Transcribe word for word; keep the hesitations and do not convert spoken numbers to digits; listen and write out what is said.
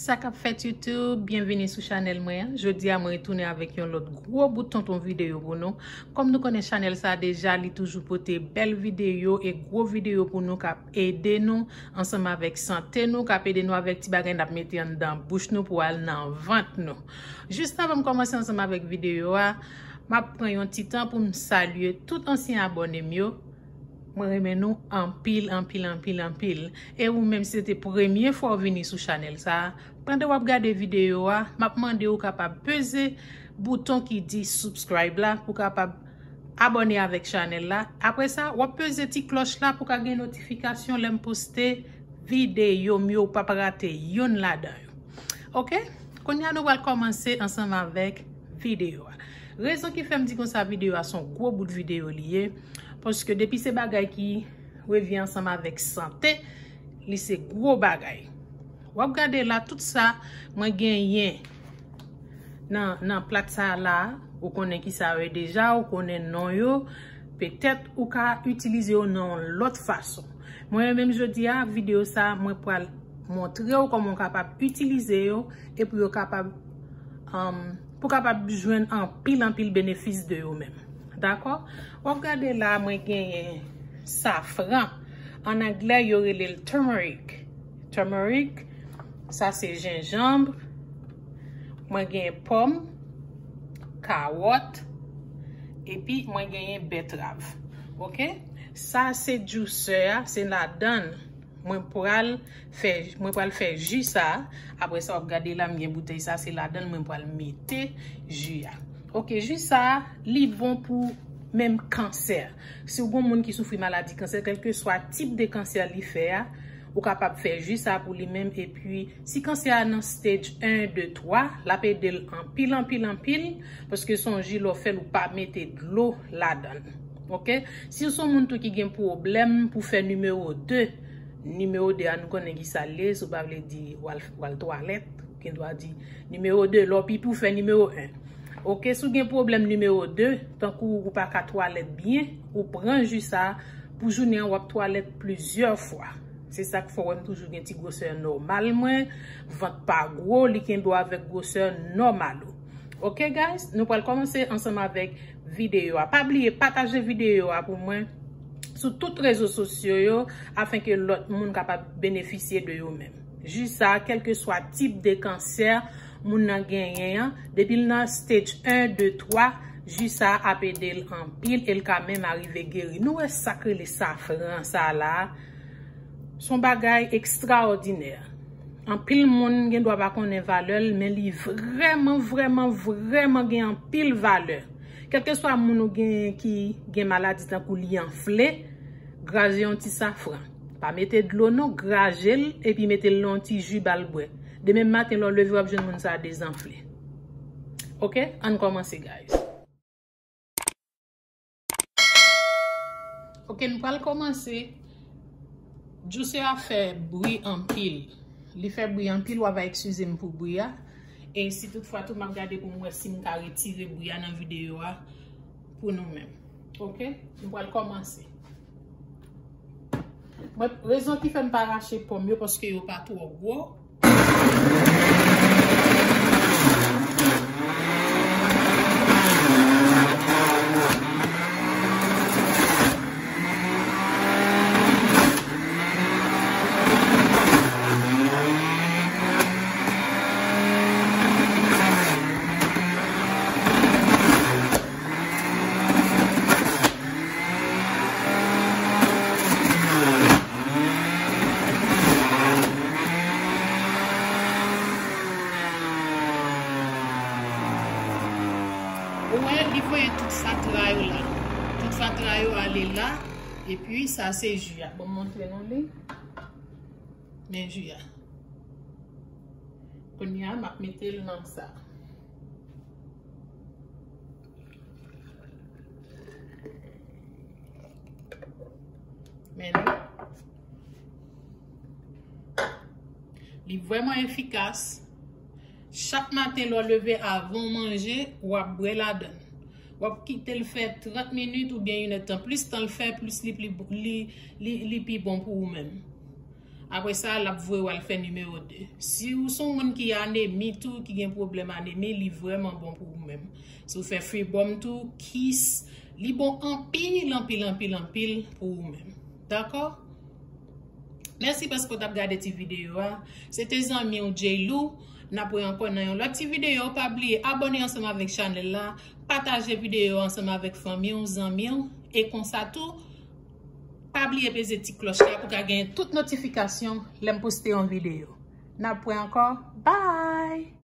Sa k ap fèt YouTube, byenvini sou chanèl mwen an. Jodi a mwen retounen avèk yon lòt gwo bout tonton videyo pou nou. Kòm nou konnen chanèl sa deja, li toujou pote bèl videyo e gwo videyo pou nou k ap ede nou ansanm avèk sante nou, k ap ede nou avèk ti bagay n ap mete anndan bouch nou pou al nan vant nou. Jis avan m kòmanse ansanm avèk videyo a, m ap pran yon ti tan pou m salye tout ansyen abòne m yo. Mwen renmen nou anpil, anpil, anpil, anpil. E ou menm si se te premye fwa w vini sou chanèl sa a, pandan w ap gade videyo a, m ap mande w kapab peze bouton ki di subscribe la pou kapab abòne avèk chanèl la. Apre sa, w ap peze ti klòch la pou ka gen notifikasyon lè m poste videyo m yo, w p ap rate yonn ladan yo. Oke? Kounye a nou pral kòmanse ansanm avèk videyo a. Rezon ki fè m di konsa videyo a se yon gwo bout videyo li ye, paske depi se bagay ki revyen ansanm avèk sante, li se gwo bagay. W ap gade la, tout sa mwen genyen nan, nan plat sa la, ou konnen ki sa yo ye deja, ou konnen non yo, petèt ou ka itilize yo nan yon lòt fason. Mwen menm jodi a, videyo sa, mwen pral montre w kòman w kapab itilize yo e pou yo kapab, um, pou kapab jwenn anpil, anpil benefis de yo menm. Dakò? W ap gade la, mwen genyen safran. An anglè, yo rele l turmeric. Turmeric, sa se jenjanm. Mwen genyen pòm, kawòt, epi mwen genyen bètrav. Oke? Sa se juicer a, se ladan l mwen pral fè, mwen pral fè ji sa a. Apre sa, w ap gade la, m gen boutèy sa, se ladan l mwen pral mete ji a. Oke, ji sa a, li bon pou menm kansè. Si w gon moun ki soufri maladi kansè, kèlkeswa tip de kansè li fè a, ou kapab fè ji sa pou li menm. Epi, si kansè a nan stage un, deux, trois, l ap ede l anpil, anpil, anpil, paske se yon ji lè w fè l, ou pa mete dlo ladan l. Oke? Si w se yon moun tou ki gen pwoblèm pou fè nimewo de, nimewo de a nou konnen ki sa l ye, si w pa vle di w al, w al twalèt, ou gen dwa di nimewo de, lè w pipi w fè nimewo en. Oke, si w gen pwoblèm nimewo de, tankou ou pa ka twalèt byen, ou pran ji sa a, pou jounen an w ap twalèt plizyè fwa. Se sa k fè w wè m toujou gen ti gwosè nòmal mwen, vant pa gwo, li kenbe w avèk gwosè nòmal ou. Oke, guys, nou pral kòmanse ansanm avèk videyo a. Pa bliye pataje videyo a pou mwen sou tout rezo sosyo yo, afenke lòt moun kapab benefisye de yo menm. Ji sa a, kèlkeswa tip de kansè moun nan genyen an, depi l nan stage un, deux, trois, ji sa a ap ede l anpil e l ka menm arive geri. Nou wè sa k rele safran sa a la a? Se yon bagay ekstraòdinè. Anpil moun gen dwa pa konnen valè l, men li vrèman, vrèman, vrèman gen anpil valè. Kèlkeswa moun ou genyen ki gen maladi tankou li anfle, graje yon ti safran. Pa mete dlo non, graje l epi mete l nan yon ti ji ba l bwè. Demen maten lè w leve w ap jwenn moun sa a dezanfle. Oke? Ann kòmanse, guys. Oke, nou pral kòmanse. Juicer a fè bri anpil. Li fè bri anpil, w ava eskize m pou bri a. E si toutfwa tou m ap gade pou m wè si m ka retire bri a nan videyo a pou nou menm. Oke? Nou pral kòmanse. Mwen, rezon ki fè m pa rache pòm yo, paske yo pa twò gwo. Ou wè, li voye tout fatra yo la. Tout fatra yo ale la. Epi, sa se ji a. Bon, m montre nou li. Men ji a. Kounye a, m ap mete l nan sa. Men li. Li vrèman efikas. Chak maten lè w leve, avan w manje, w ap bwè ladan l. W ap kite l fè trant minit oubyen inèdtan. Plis tan l fè, plis li pli, li, li, li pi bon pou ou menm. Apre sa, l ap voye w al fè nimewo de. Si w se yon moun ki anemi tou, ki gen pwoblèm anemi, li vrèman bon pou ou menm. Si w fè free bomb tou, kis, li bon anpil, anpil, anpil, anpil pou ou menm. Dakò? Mèsi paske w t ap gade ti videyo a. Se te zanmi w J Lou. N ap wè ankò nan yon lòt ti videyo. Pa bliye abòne ansanm avèk chanèl la. Pataje videyo ansanm avèk fanmi w, zanmi w. E konsa tou, pa bliye peze ti klòch la pou w ka genyen tout notifikasyon lè m poste yon videyo. N ap wè ankò. Bye!